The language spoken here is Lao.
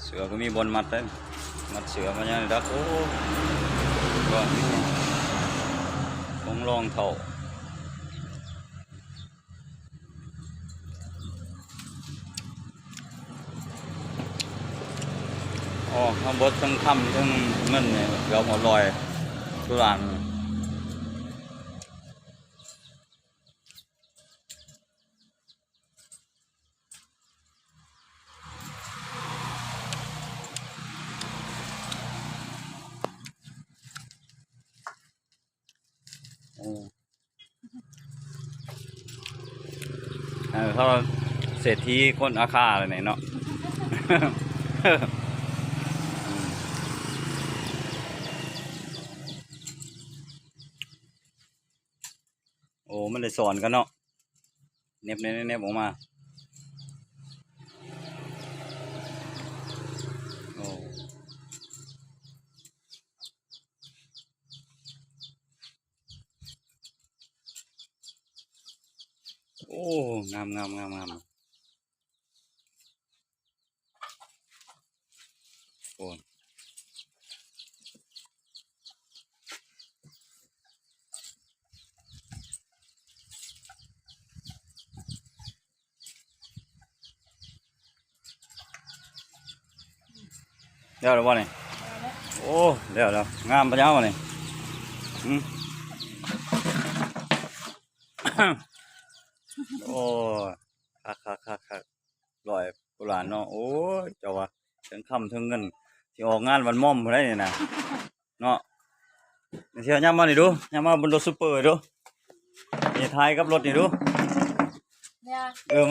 ເສື້ອກໍມີບ່ອນມັດເດ້ ມັດເສື້ອມັດຫຍັງນີ້ດອກ. ໂອ້ ບ່ອນນີ້ ຂອງລອງເຖົ້າ. ອໍ ທັງເບິດທັງຄຳທັງເງິນນີ້ເກືອບຮອດຮ້ອຍຕຸລາງ. ໂອ້ ເອີ ເຂົາເສດຖີຄົນອາຄາແລ້ວນີ້ເນາະ. ໂອ້ ມັນໄດ້ສອນກັນເນາະ ເນັບໆໆອອກມາ. ໂອ້ ໂອ້ ງາມໆໆໆ. ໂອ້ ແລ້ວແລ້ວບໍ່ນີ້? ໂອ້ ແລ້ວແລ້ວ ງາມປານຫຍັງວະນີ້? ຫື ໂອ້ ຄັກໆໆໆ ຮ້ອຍໂບລານເນາະ. ໂອ້ຍ ເຈົ້າວ່າ ເຖິງຄຳເຖິງເງິນ ຊິອອກງານວັນມອມພຸ້ນໃດນີ້ນະ ເນາະ. ເຊຍ ຍ່າງມານີ້ດູ ຍ່າງມາເບິ່ງລົດຊຸບເປີດູ ນີ້ ຖ່າຍກັບລົດນີ້ດູ. ເອີ